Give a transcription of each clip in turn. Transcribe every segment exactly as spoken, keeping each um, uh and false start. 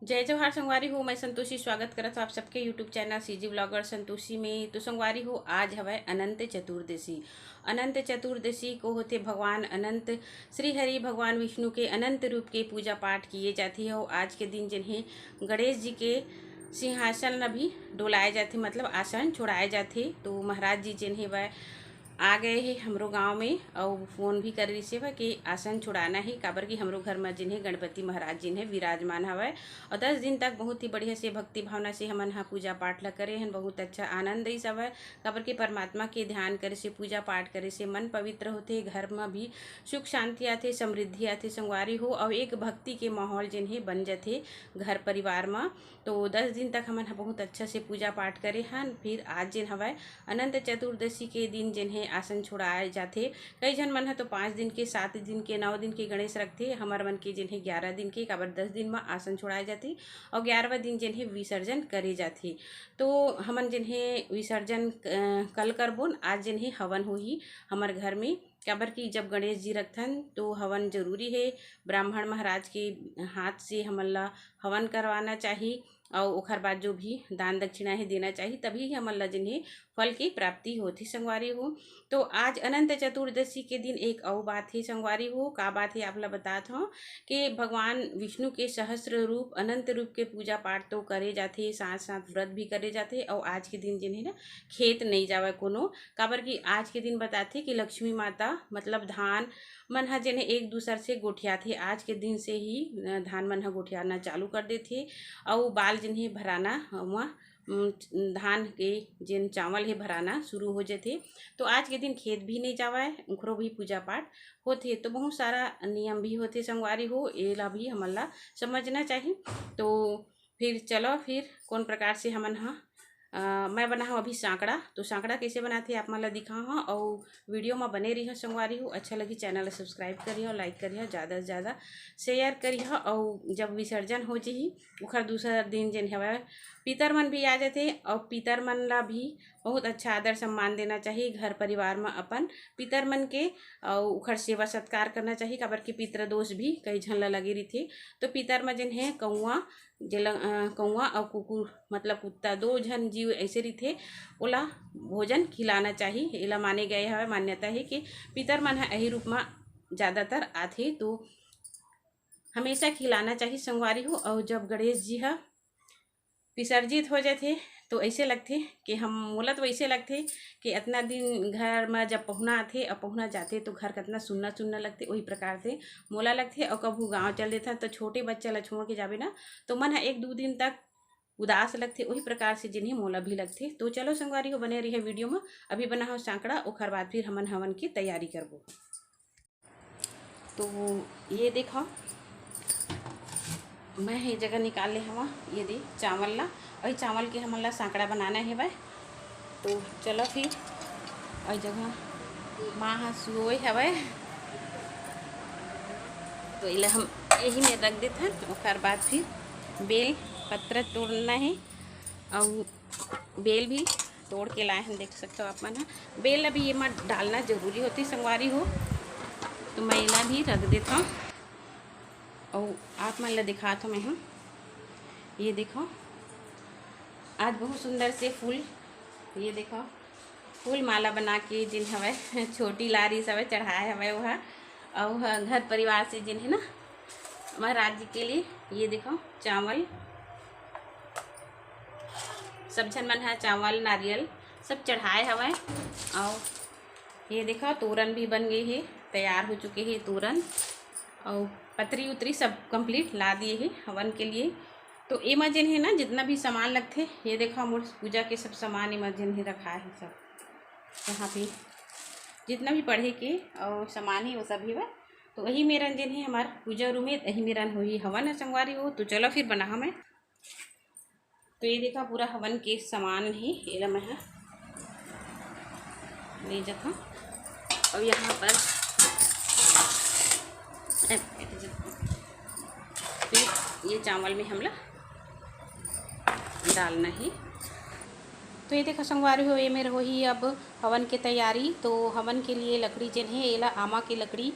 जय जोहार संगवारी हो, मैं संतोषी स्वागत करत हूँ आप सबके YouTube channel CG blogger Santoshi में। तो संगवारी हो, आज हवय अनंत चतुर्दशी। अनंत चतुर्दशी को होथे भगवान अनंत श्री हरि भगवान विष्णु के अनंत रूप के पूजा पाठ किए जाथे। और आज के दिन जिन्हें गणेश जी के सिंहासन ला भी डोलाए जाथे, मतलब आसन छोड़ाए जाथे। तो महाराज जी जिन्हें वह आ गए हे हमरो गांव में, अउ फोन भी करे रिहिसे हवय कि आसन छुड़ाना हे, काबर कि हमरो घर म जिन्हें गणपति महाराज जिन्हें विराजमान हवय। अउ दस दिन तक बहुत ही बढ़िया से भक्ति भावना से हमन ह पूजा पाठ ल करे हन। बहुत अच्छा आनंद अइस हवय, काबर कि परमात्मा के ध्यान करे से, पूजा पाठ करे से मन पवित्र होथे, घर म भी सुख शांति आथे, समृद्धि आथे संगवारी हो, अउ एक भक्ति के माहौल जिन्हें बन जथे घर परिवार म। तो दस दिन तक हमन ह बहुत अच्छा से पूजा पाठ करे हन। फिर आज जेन हवय अनंत चतुर्दशी के दिन जेन हे आसन छोड़ाए जाथे। कई झन मन ह तो पाँच दिन के, सात दिन के, नौ दिन के गणेश रखथे। हमर मन के जेन हे ग्यारह दिन के, काबर दस दिन म आसन छोड़ाए जाथे अउ ग्यारहवाँ दिन जेन हे विसर्जन करे जाथे। तो हमन जेन हे विसर्जन, अ, कल करबोन, आज जेन हे हवन होही हमर घर में। काबर कि जब गणेश जी रखथन तो हवन जरूरी हे, ब्राह्मण महाराज के हाथ से हमन ला हवन करवाना चाही, अउ ओखर बाद जो भी दान दक्षिणा हे देना चाही, तभी हमन ला जेन हे फल की प्राप्ति होथे संगवारी हो। तो आज अनंत चतुर्दशी के दिन एक अउ बात हे संगवारी हो। का बात हे आप ला बतात हव कि भगवान विष्णु के सहस्र रूप, अनंत रूप के पूजा पाठ तो करे जाथे, साथ साथ व्रत भी करे जाथे। अउ आज के दिन जेन हे ना, खेत नहीं जावय कोनो, काबर कि आज के दिन बताथे कि लक्ष्मी माता मतलब धान मन ह जेन हे एक दूसर से गोठियाथे। आज के दिन से ही, अ, धान मन ह गोठियाना चालू कर देथे, अउ बाल जेन हे भराना, अ, वहाँ, उम, धान के जेन चावल हे भराना शुरू हो जथे। तो आज के दिन खेत भी नहीं जावय, उखरो भी पूजा पाठ होथे। तो बहुत सारा नियम भी होथे संगवारी हो, एला भी हमन ला समझना चाही। तो फिर चलो, फिर कौन प्रकार से हमन ह, अ, मैं बना हूँ अभी सांकड़ा। तो सांकड़ा कैसे बनाथे आप मन ला दिखा हूँ, अउ वीडियो में बने रही संगवारी हो। अच्छा लगी चैनल ला सब्सक्राइब करिहो, लाइक करिहो, ज़्यादा से ज़्यादा शेयर करिहो। अउ जब विसर्जन हो जही, ओखर दूसरा दिन जेन हवय पितर मन भी आ जाथे, अउ पितर मन ला भी बहुत अच्छा आदर सम्मान देना चाही घर परिवार में अपन पितर मन के, अउ ओखर सेवा सत्कार करना चाही, काबर कि पितृदोष भी कई झन ला लगे रहिथे। तो पितर में जेन हे कौआ, जेला, अ, कौआ अउ कुकुर, मतलब कुत्ता, दो झन जीव ऐसे रहिथे, ओला भोजन खिलाना चाही। एला माने गए हवय, मान्यता हे कि पितर मन ह एही रूप म ज़्यादातर आथे, तो हमेशा खिलाना चाही संगवारी हो। अउ जब गणेश जी ह विसर्जित हो जाथे, तो ऐसे लगथे कि हम, मोला तो ऐसे लगथे कि अतना दिन घर म जब पहुना आथे अउ पहुना जाथे, तो घर कतना सुन्ना सुन्ना लगथे, वही प्रकार से मोला लगथे। अउ कभू गाँव चल देथन, तो छोटे बच्चा ला छोड़ के जाबे ना, तो मन ह एक दू दिन तक उदास लगथे, वही प्रकार से जिन्हें मोला भी लगथे। तो चलो संगवारी हो, बने रहिए वीडियो में। अभी बना हो सांकड़ा, ओखर बाद फिर हमन हवन की तैयारी करबो। तो ये देखो, मैं ये जगह निकाल ले हवा, ये दे चावल ला, अउ चावल के हमन ला सांकड़ा बनाना हेवय। तो चलो फिर, अउ जगह माँ ह सुओय हवय, तो एला हम यही में रख देथन। ओकर बाद फिर बेल पत्र तोड़ना हे, अउ बेल भी तोड़ के लाए हन, देख सकते हो आप मन ह। बेल अभी ये में डालना जरूरी होथे संगवारी हो, तो मैं एला भी रख देथव। अउ आप मन ला दिखात हव मैं ह, ये देखो, आज बहुत सुंदर से फूल, ये देखो, फूल माला बना के जिन हवय छोटी लारी हवय चढ़ाए हवय ओहा, अउ ह घर परिवार से जिन है ना, महाराज जी के लिए ये देखो चावल, सब झन मन ह चावल नारियल सब चढ़ाए हवय। अउ ये देखो तोरन भी बन गए हे, तैयार हो चुके हे तोरन, अउ पतरी उतरी सब कंप्लीट ला दिए हे हवन के लिए। तो एमा जेन हे ना, जितना भी सामान लगथे, ये देखो मोर पूजा के सब सामान एमा जेन हे रखा हे सब, यहाँ पे जितना भी पढ़े के और सामान हे वो सब हेवय। तो वही मेरन जेन हे हमार पूजा रूम हे, वही मेरन होही हवन ह संगवारी हो। तो चलो फिर बनाहा मैं। तो ये देखा पूरा हवन के सामान हे, एला मैं ह ले जाथव। और यहाँ पर ए, फिर ये चावल में हमला डालना हे। तो ये देखा संगवारी हो, ये मेर होही अब हवन के तैयारी। तो हवन के लिए लकड़ी जेन हे, एला आमा के लकड़ी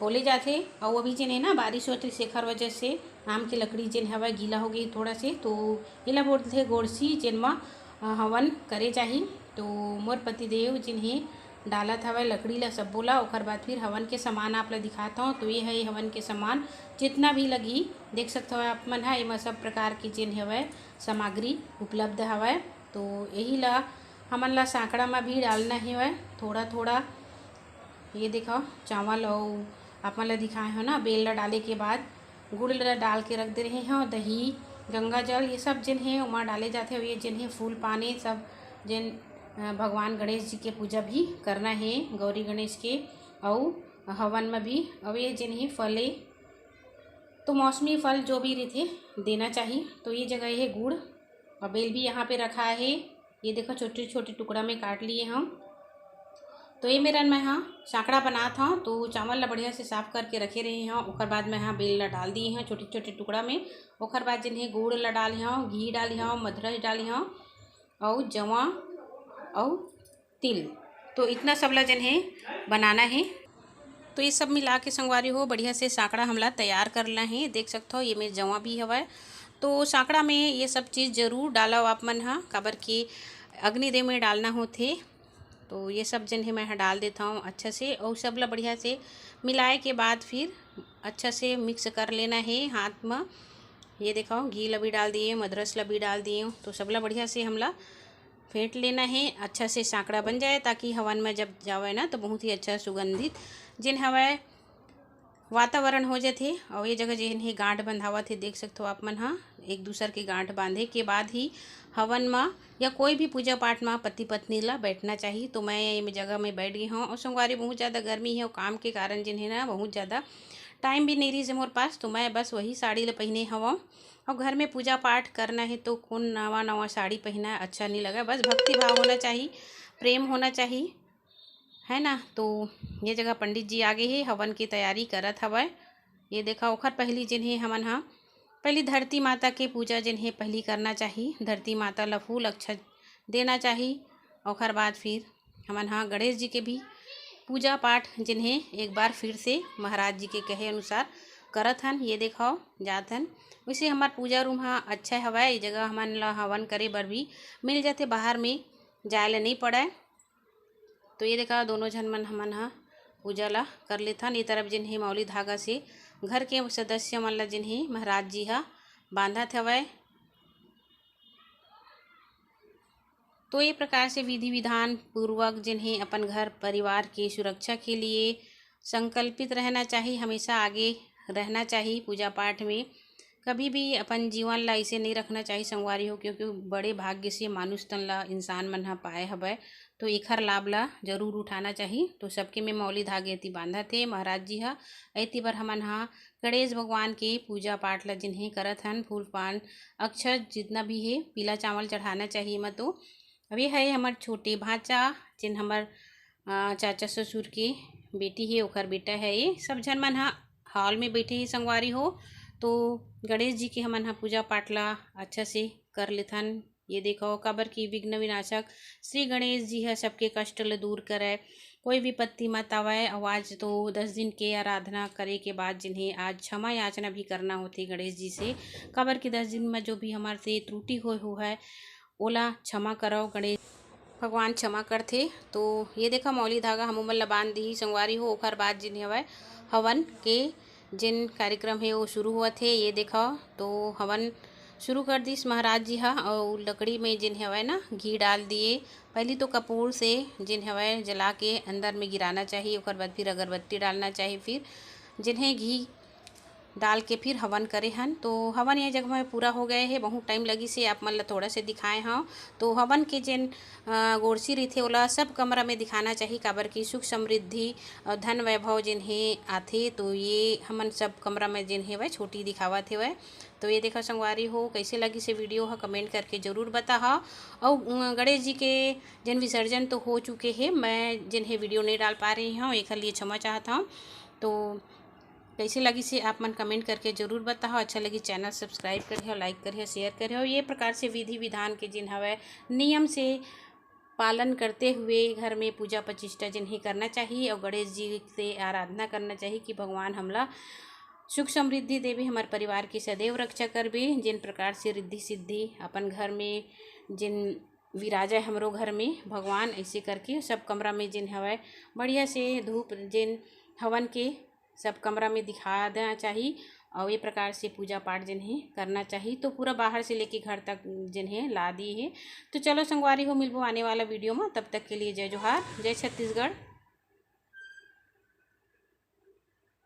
बोले जाथे। अउ अभी जेन हे ना, बारिश होत रिहिस, एखर वजह से आम के लकड़ी जेन हवय, गीला हो गई थोड़ा से, तो एला बोलथे गोड़सी, जेन म, अ, हवन करे जाही। तो मोर पतिदेव जेन हे, डालत हवय लकड़ी ला, सब्बो ला। ओखर बाद फिर हवन के सामान आप ला दिखात हव। तो ये है हवन के सामान, जितना भी लगही, देख सकत हव आप मन ह, एमा सब प्रकार के जेन हवय, सामग्री उपलब्ध हवय। तो यही ला हमन ला सांकड़ा म भी डालना हवय, थोड़ा थोड़ा। ये देखो, चावल अउ आप मन ला दिखाए हो ना, बेल ला डाले के बाद गुड़ ला डाल के रख दे रहे हो, दही, गंगा जल, ये सब जेन हे ओमा डाले जाथे। अउ ये जेन हे फूल पाने सब, जेन, अ, भगवान गणेश जी के पूजा भी करना हे, गौरी गणेश के, अउ हवन में भी। अउ ये जेन हे फल ए, तो मौसमी फल जो भी रहिथे, देना चाहिए। तो ये जगह ये गुड़ और बेल भी यहाँ पे रखा है। ये देखो, छोटे छोटे टुकड़ा में काट लिए हम। तो ये मेरन मैं हाँ सांकड़ा बनात हूँ। तो चावल ला बढ़िया से साफ करके रखे रहे हूँ। ओकर बाद मैं हाँ बेल ला डाल दिए हूँ छोटे छोटे टुकड़ा में। ओकर बाद जेन हे गुड़ ला डाले हूँ, घी डाले हूँ, मधुरस डाले हूँ, अउ जवा अउ तिल। तो इतना सब ला जेन हे बनाना है। तो ये सब मिला के संगवारी हो, बढ़िया से सांकड़ा हमला तैयार करना है। देख सकत हो, ये में जवा भी हवय। तो सांकड़ा में ये सब चीज़ जरूर डालव आप मन हा, काबर कि अग्निदेव में डालना होथे। तो ये सब जेन हे मैं हा डाल देता हूँ अच्छा से, अउ सब ला बढ़िया से मिलाए के बाद फिर अच्छा से मिक्स कर लेना है हाथ में। ये देखो, घी ला भी डाल दिए, मदरस ला भी डाल दिए, तो सब ला बढ़िया से हमला फेंट लेना है अच्छा से, सांकड़ा बन जाए, ताकि हवन में जब जावे ना, तो बहुत ही अच्छा सुगंधित जेन हवय वातावरण हो जाथे। और ये जगह जेन हे गांठ बंधावत हे, देख सकत हो आप मन हा, एक दूसर के गांठ बांधे के बाद ही हवन म या कोई भी पूजा पाठ म पति पत्नी ला बैठना चाहिए। तो मैं ये जगह में बैठ गई हूँ। और संगवारी, बहुत ज़्यादा गर्मी है और काम के कारण जेन हे ना, बहुत ज़्यादा टाइम भी नहीं रही मोर पास, तो मैं बस वही साड़ी ला पहने हवं। और घर में पूजा पाठ करना है तो कौन नवा नवा साड़ी पहना है, अच्छा नहीं लगा। बस भक्ति भाव होना चाहिए, प्रेम होना चाहिए, है ना। तो ये जगह पंडित जी आगे हे, हवन की तैयारी करत हवय। ये देखा, ओखर पहली जेन हे हमन हा पहली धरती माता के पूजा जेन हे पहली करना चाहिए, धरती माता ला फूल अक्षत देना चाहिए। ओखर बाद फिर हमन हा गणेश जी के भी पूजा पाठ जेन हे एक बार फिर से महाराज जी के कहे अनुसार करत हन। ये देखो, जात हन। वैसे हमार पूजा रूम हा अच्छा हवय, ये जगह हमन ला हवन करे बर भी मिल जाथे, बाहर में जाए ला नहीं पड़े। तो ये देखा, दोनों झन मन हमन हा पूजा ला कर लेथन। ये तरफ जेन हे मौली धागा से घर के सदस्य मन ला जेन हे महाराज जी हा बांधत हवय। तो ये प्रकार से विधि विधान पूर्वक जेन हे अपन घर परिवार के सुरक्षा के लिए संकल्पित रहना चाहिए, हमेशा आगे रहना चाहिए पूजा पाठ में। कभी भी अपन जीवन ला ऐसे नहीं रखना चाहिए संगवारी हो, क्योंकि बड़े भाग्य से मानुष तन ला इंसान मन ह पाए हवय, तो एखर लाभ ला जरूर उठाना चाहिए। तो सबके में मौली धागे एती बांधत हे महाराज जी ह। एती बर हमन हा गणेश भगवान के पूजा पाठ ला जिन्हें करत हन, फूल पान अक्षत जितना भी हे, पीला चावल चढ़ाना चाहिए एमा। तो अब ये है हमर छोटे भांचा, जिन हमर, अ, चाचा ससुर के बेटी हे, ओकर बेटा है। ये सब झन मन हा हॉल में बैठे हे संगवारी हो। तो गणेश जी के हमन हा पूजा पाठ ला अच्छा से कर लेथन। ये देखो, काबर कि विघ्न विनाशक श्री गणेश जी ह सबके कष्ट ल दूर करय, कोई विपत्ति मत आवय। अउ आज तो दस दिन के आराधना करे के बाद जिन्हें आज क्षमा याचना भी करना होथे गणेश जी से, काबर कि दस दिन में जो भी हमर से त्रुटि होय हो है, ओला क्षमा करव, गणेश भगवान क्षमा करथे। तो ये देखा, मौली धागा हम उमन ला बांध दिही संगवारी हो। ओखर बाद जिन हवय हवन के जेन कार्यक्रम हे, वो शुरू होवत हे। ये देखा, तो हवन शुरू कर दिस महाराज जी हा, अउ लकड़ी में जेन हवय ना, घी डाल दिए। पहली तो कपूर से जेन हवय जला के अंदर में गिराना चाहिए, ओकर बाद फिर अगरबत्ती डालना चाहिए, फिर जिन्हें घी डाल के फिर हवन करे हन। तो हवन ये जगह में पूरा हो गए हे, बहुत टाइम लगिस हे, आप मन ला थोड़ा से दिखाए हव। तो हवन के जेन, अ, गोरसी रहिथे, ओला सब कमरा में दिखाना चाहिए, काबर कि सुख समृद्धि और धन वैभव जेन हे आथे। तो ये हमन सब कमरा में जेन हेवय छोटी दिखावत हेवय। तो ये देखा संगवारी हो, कैसे लगिस हे वीडियो ह, कमेंट करके जरूर बताहा। अउ, अ, गणेश जी के जेन विसर्जन तो हो चुके हे, मैं जेन हे वीडियो नहीं डाल पा रही हूँ, एकर लिए क्षमा चाहत हूँ। तो कैसे लगिस हे आप मन कमेंट करके जरूर बताहा। अच्छा लगिस, चैनल सब्सक्राइब करिहा, लाइक करिहा, शेयर करिहा। ये प्रकार से विधि विधान के जेन हवय नियम से पालन करते हुए घर में पूजा प्रतिष्ठा जिन हे करना चाहिए और गणेश जी से आराधना करना चाहिए कि भगवान हमला सुख समृद्धि देवे, हमर परिवार की सदैव रक्षा करबे। जिन प्रकार से रिद्धि सिद्धि अपन घर में जिन विराजय हमरो घर में भगवान, ऐसे करके सब कमरा में जिन हवय बढ़िया से धूप जिन हवन के सब कमरा में दिखा देना चाहिए और ये प्रकार से पूजा पाठ जिन हे करना चाहिए। तो पूरा बाहर से लेके घर तक जिन हे ला दिए हे। तो चलो संगवारी हो, मिलबो आने वाला वीडियो में, तब तक के लिए जय जोहार, जय छत्तीसगढ़।